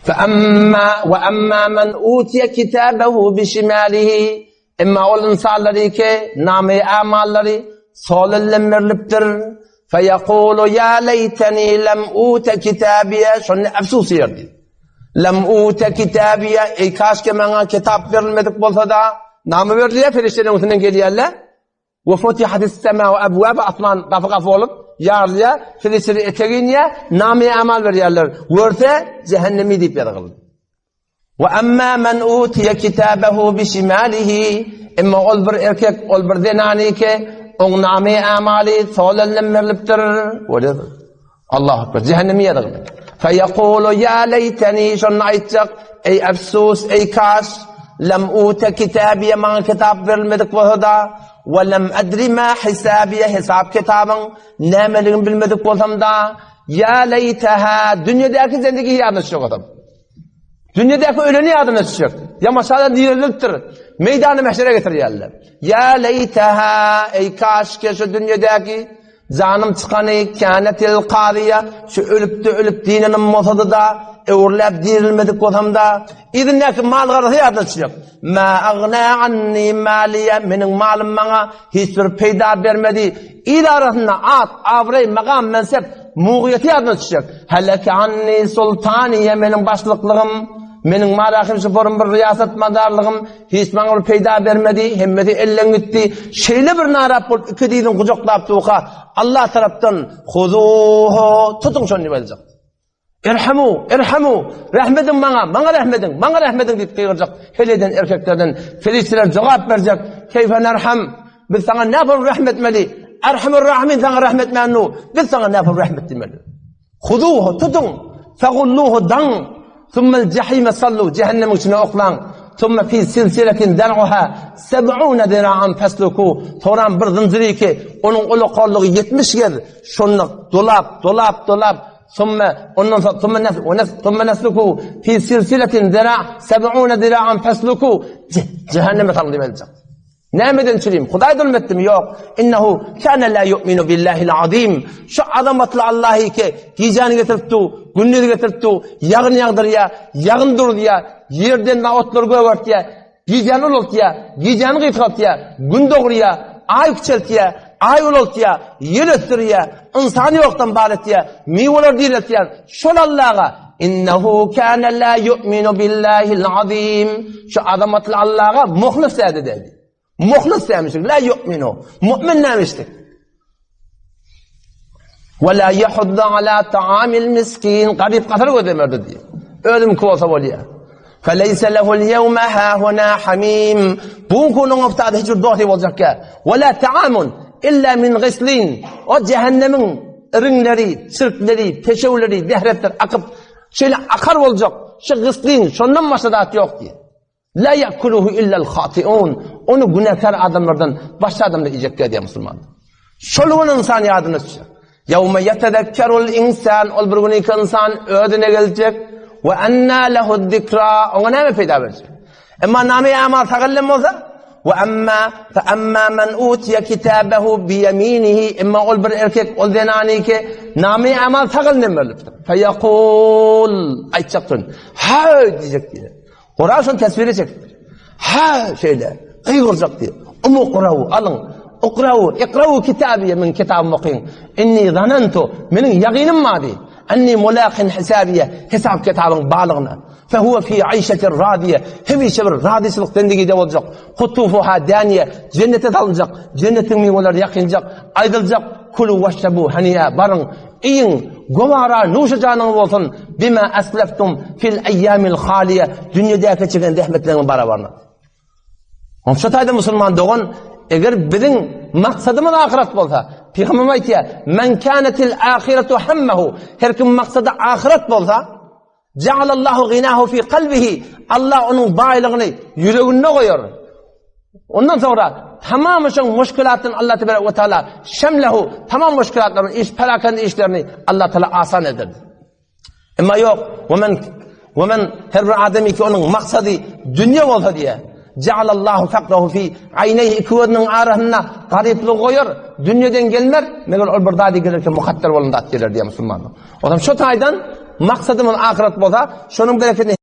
Fe amma we amma men utiye kitabehu bi şimalihi Emma ol ynsanlary ki, name-i amallary sol elden berlipdir. Fe yekulu ya leyteni lem ute kitabiye şonda efsus ederdi. Lem ute kitabiye eý kaşke maňa kitap berilmedik bolsa-da, name berilýär perişdeleň üstünden gelýärler. We futihatis semau abwaba asman gapy-gapy bolup ýarylýar, perişdeler etek inýär, name-i amal berýärler. Görse, jehennemi diýip ýazgyly. We amma men utiye kitabehu bişimalihi emma ol bir erkek, ol bir zenany ki, oň name-i amaly sol elinden berlipdir. Görýärsiň. Allahu akbar. Cehennemi ýazgyly. Fe yekulu ya leyteni şonda aýtjak, eý efsus, eý kaş, lem ute kitabiye maňa kitap berilmedik bolsa-da, we lem edri ma hisabiye hesap kitabyň nämeligini bilmedik bolsam-da, ya leyteha dünýedäki zendigi ýadyna düşjek adam. Dünýedäki öleni ýadyna düşjek. Ýamaşadan dirilipdir. Meýdany mähşere getirýärler. Ýa leýteha, eý kaşke şu dünýedäki janym çykany kânetil kazyýa, şu ölüpde ölüp dinenim bolsady-da, öwrüläp dirilmedik bolsam-da, yzyndaky mal-garasy ýadyna düşjek. Mä agna anni maliýe, meniň malym maňa hiç bir peýda bermedi. Il arasynda at, abraý, makam, mensep, mugyýeti ýadyna düşjek. Heleke anni sultaniýe, meniň başlyklygym, meniň marahym şuporym bir riýasat madarlygym hiç maňa bir peýda bermedi, hemmesi elden gitdi. Şeýle bir narap bolup iki dyzyny gujaklap durka, Allah tarapdan huzuhu, tutuň şony diýip aýdyljak. Erhamu, erhamu, rehm ediň maňa, maňa rehm ediň, maňa rehm ediň diýip gygyrjak hel eden erkeklerden perişdeler jogap berjek, Keýfe nerham, biz saňa näpol rehm etmeli? Erhamur rahimin saňa rehm etmännu, biz saňa näpol rehm etmeli? Huzuhu, tutuň, fegulluhu daň, summel jahime sallu, cehennemiň içine oklaň, summe fi silsiletin zer'uha seb'une zira'an fesluku, soran bir zynjyry ki, onuň ulakallygy 70 gez, şonda dolap, dolap, dolap, Sümme, ondan soň, sümme nes, we nes, sümme nesluku fi silsiletin zira, seb'une zira'an fesluku, cehenneme salyň diýip aýdyljak. Nämeden çürim? Hudaý zulm etdimi? Ýok. Innehu kana la yu'minu billahil azim. Şu azamatly Allahy ki, gijäni getirip du, gündizi getirip du, ýagyn ýagdyrýar, ýagyn duruzýar, ýerden otlary gögertýär, Gijäni ulaltýar, gijäni gysgaltýar, gün dogurýar, aý kiçeltýär, aý ulaltýar, ýel ösdürýär, ynsany ýokdan bar etýär, miweleri direltýär. Şol Allaha Innehu kana la yu'minu billahil azim. Şu azamatly Allaha muhlis dädi dedi. Muhlis dämişik, la yu'minu. Mu'min dämişdik. Ve la yahuddu ala ta'amil miskin. Garyp gasar gözlemerdi diýýär. Özümki bolsa bolýar. Feleyse lehul yevme hahuna hamim. Bu günüň oftada hiç bir dosty boljak ýa. Ve la ta'amun illa min ghislin. O cehennemiň iriňleri, çirkleri, peşewleri, zähretler akyp, şeýle akar boljak. Şu ghislin, şondan başga zat ýok diýýär. La ya'kuluhu illal hatiun. Ony günäkär adamlardan başga adamlar iýjek diýýär musulmanlar. Şol gün ynsan ýadyna düşer. Ýewme ýetezekkerul insan, ol bir gün iki ynsan özüne geljek. We anna lehu zikra, oňa näme peýda berjek? Emma name amal sag elden bolsa, we amma fa amma men utiya kitabehu bi yeminihi, emma ol bir erkek, ol zenany ki name amal sag elinden berlipdir. Fe yekul, aýtjakdyr. Ha diýjek diýär. Kuran şony teswire çekipdir. Ha, şeýle, gygyrjak diýip. Umukraw, alyň. Ukraw, ikraw kitabiýe, meniň kitabymy okyň. Inni zanantu, meniň ýagynym bar diýip. Enni mulaqin hisabiýe, hesap kitabyň barlygyna. Fehuwe fi aýşetin radiýe, hemişe bir razyçylyk zendigide boljak. Kutufuha daniýe, jennete salynjak, jennetiň miweleri ýakynjak, aýdyljak, kulu weşrebu haniýe, baryň, Iýiň, gowara nuşy janyňyz bolsun, bima aslaftum fil aýýamil haliýe, dünýedäki çeken zähmetleriňiň barabaryna. Şu taýda musulman dogan, eger biziň maksadymyz ahyret bolsa, Pygamberimiz aýtýar, Men kânetil ahiretu hammehu, her kim maksady ahyret bolsa, Ja'alallahu ginahu fi kalbihi, Allah onuň baýlygyny ýüreginde goýar. Ondan soňra tamam şoň muşkilatyn Allah tebarek we taala şemlehu, tamam muşkilatlaryny, iş perakende işlerini Allah taala asan eder. Emma ýok, we men we men her bir adamy ki onuň maksady dünýe bolsa diýe, Ja'alallahu fakrahu fi aýneýhi iki gözüniň arasynda garyplygy goýar, dünýeden gelmer, meger ol bir zady gelerken mukadder bolan zat geler diýe musulmanlar. Ondan şu taýdan. Maksadymyz ahyret bolsa, şonuň bereketini.